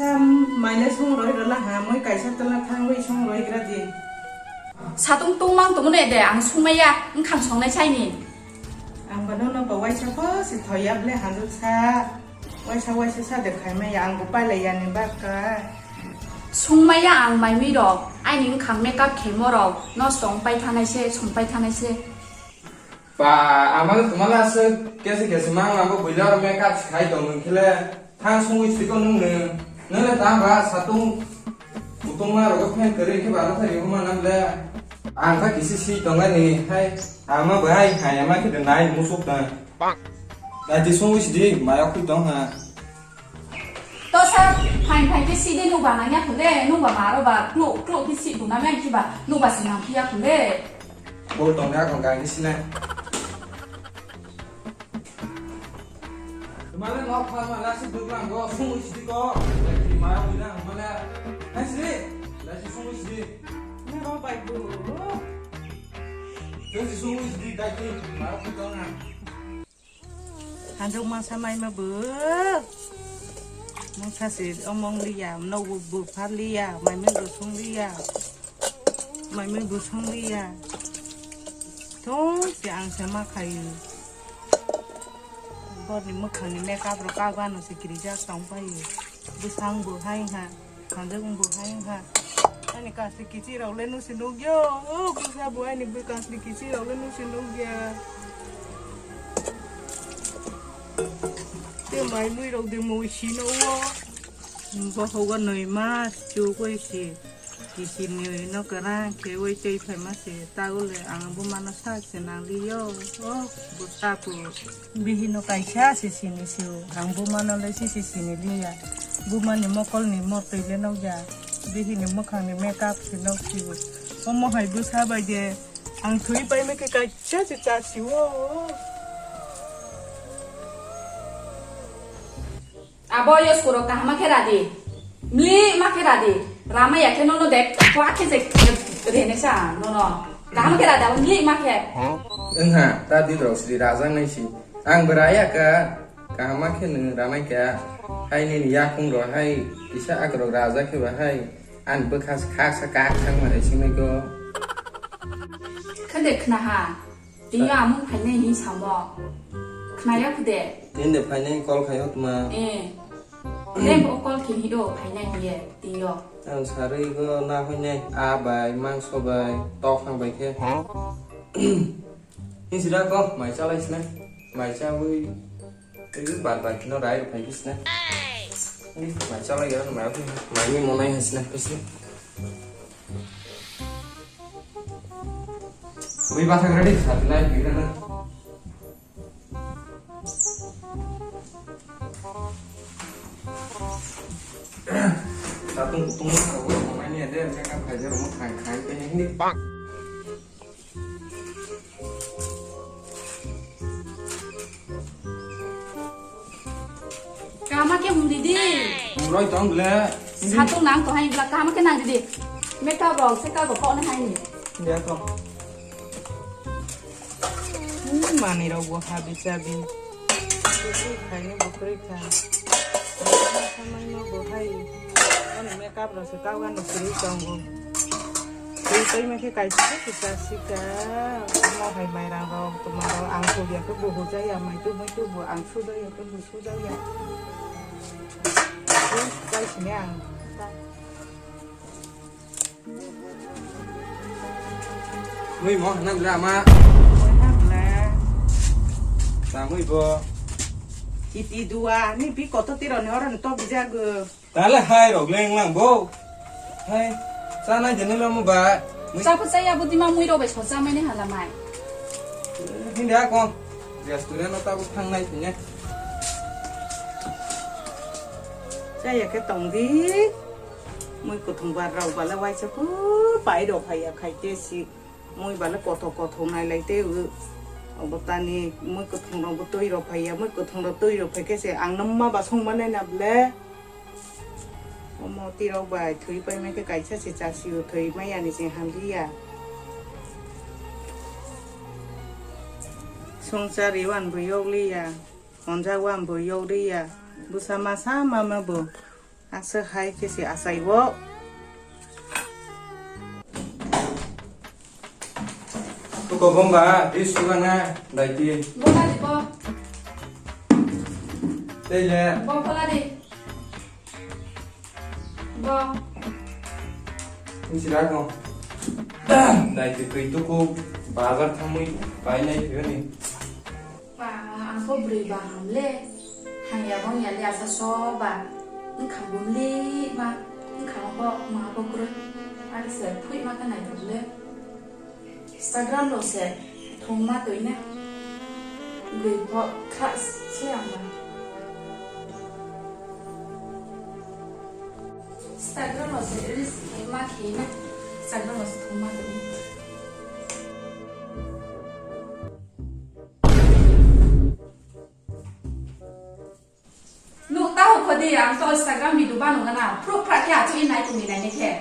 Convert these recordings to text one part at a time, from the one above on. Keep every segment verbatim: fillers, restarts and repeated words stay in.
Sam, maile sung roi rwla ha, mui kaisa twla thangwi sung roi gra di. Satung tungmang tongmani de, ang sungmaya, wngkham songnai saini. Ang bono no bo waisa pho si thoya ble hanjuk sa. Waisa waisa sa de khaimaya, ang bo pailai yani baka. Sungmaya ang maimui rok, aini wngkham makeup khemo rok, nosto wngpai thanai se, sungpai thanai se. Ba, amalo tumala aswk kesi kesi mang abo buila oro makeup sikhai tong nung khele. Thang sungwi sidi ko nung nung. Nung le tang ba satung butong ma rogo phen kere khe ba no thari huma nam le. Ang kha kisi si tong ani hai. Ama bai hai ama khe de nai musuk da. Dati sungwi sidi maya khui tong ha. To sir, phain phain khe sidi nungba nangya khule, nungba maro ba klo klo khe si duna meng khiba, nungba si nang phiya khule. Bo tong ya kong gang sina. Male nok pha ma la si duklang go, sung sidi go. Maro bila male. Hai sidi. La si sung sidi. Ne ro bai bu. Sung sidi dai ki maro khui tong na. Hanjok masa maima bo. Mungsa se omong liya, no bo, bo phar liya, maima bo sung liya. Maima bo sung liya. Thong se ang se ma khayu. Borni mukhangni makeup rok kagwano se kirijak tong payu. Bwsang bo hai ha. Hanjak wng bo hai wng ha. Ani kasri kichi rok le nusi nukya. O bwsa bo ani bw kasri kichi rok le nusi nukya. Te mai mui rok de mui sino o. Bo hogo noi mas chu koi si. Kichi ni no kwrang khe oi tei phai ma se. Tagole ang bo mano sak se nang liyo. O bwsa bo. Bihino kaisa se sini sio, ang bumano le sisi sini liya. Bumani mokolni motwi le nokya, bihini mwkhangni makeup se nok sio. Omo hai bwsa bai de ang thwi pai ma khe kaisa se cha sio. Abo yo suro kahama khe radi. Mli ma khe radi. Rama ya khe nono dek kwa khe je rene sa nono. Kahama khe radi abo mli ma khe. Wngha ta di rok sri rajang nai si. Ang bwraya ka kahama khe nung ramai ka. Hai nini yakung ro hai kisa akrok raja khe ba hai. An bwkha kha sa kak sang ma hai sini go. Khade khna ha. Tini yo amung phainai hinwi samo. Khnaya khude. Tini de phainai call khai hotma. Eh. Tei bo call khe hido phainai hiye tini yo. Ang sarwi go na hoinai a bai mangso bai tok hang bai khe. Ni sida ko mai chalai sna. Mai chawi. Tei bar bar kino rai phai bisna. Ni mai chalai ya mai mai ni monai hasna bisna. Ui bathak ready sa lai bigra na. Satung kutung ma ko ko mai ni ade me ka phai jero mo khai khai pe ni. Kahama khe hum didi. Hum roi tong ble. Satung nang to hai bla kahama khe nang didi. Makeup rok se ka go pok na hai ni. Ya to. Hmm, mani rok bo habi chabi. Bukri khai ni bukri khai. Samai no bo hai. Ani makeup rok se ka ga no sri tongo. Tei tei ma khe kaisa khe kaisa sika. Mo hai mairang rok, tuma rok ang sujak khe bo hujaya, mai tu mai tu bo ang sujaya khe bo sujaya. Tei kai sini ang. Mui mo hana bla ama. Mui ha bla. Ta mui bo. Iti dua ni bi koto tiro ni oro ni to bijago. Tale hai rok leng lang bo. Hai, chanai jani lo mo ba. Mui- Chaphu chaya bo dima mui rok bai so chamai ni hala mai. Hindi ako. Restaurant o tabuk thang nai punya. Chaya khe tong di. Mui kuthung bar rok bale waisa phu pai rok phai ya khai te si. Mui bale kothok kothok nai lai tei o. Obo tani mui kwthwng rok bo twi rok phai ya, mui kwthwng rok twi rok phai khe se ang no ma ba song ma nai na ble. Omo twi rok bai thwi pai mai khe kaisa se cha si o, thwi mai ya ni se ham li ya. Song cha ri wan bo yok li ya, hon ja wan bo yok ri ya, bwsa ma sa ma ma bo. Aswk hai khe se achai o. Tuko bomba, di sugana, daiti. Bola di bo. Tei le. Bo bola di. Bo. Ni sira ko. Daiti twi tuku bazar thangwi pai nai phiyoni. Ba, ang kho bwrwi ba ham le. Hangya bongya le asa so ba. Wngkha bumli ma. Wngkha bo ma bo kwrwi. Ari se phui ma kha naithok le. Instagram lo se thwngma twi ne. Bwrwi pho kha se ang ba. Instagram lo se reels ma khe ne. Instagram lo se thwngma twi ne. Nuk tahu khodi ang to Instagram video bano gana proof pra khe achu in nai tumi nai ne khe.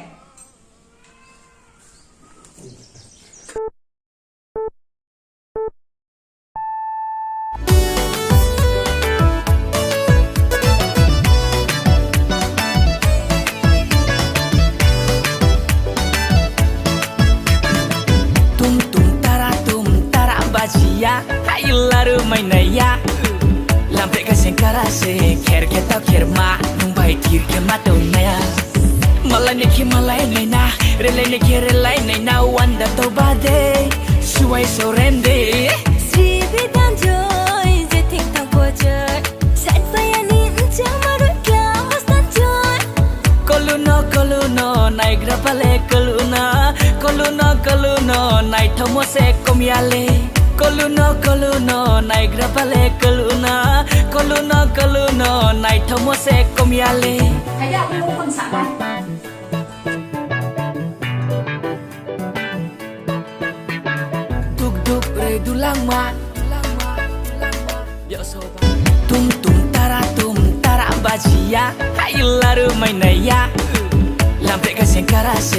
Tum tum tara tum tara bajiya, hai laru mainaya. Lampe ka sengkara se kher khe tau kher ma, nung bai tir khe ma tong naya. Malai ne khe malai naina, relai ne khe relai naina, wanda to bade, suai so rende. Sri Bidanjoy, je thik thang pojoi. Sat bayani nchang marut kya hostan joy. Koluno, koluno, naigra pale koluna. Koluno, koluno, naithomo se komyale. Koluno, koluno, naigra pale koluna. Koluno, koluno, naithomo se komyale. Kaya aku pun sama. Duk duk re dulangma. Tum tum tara tum tara bajiya. Hai laru mainaya. Lampe ka sengkara se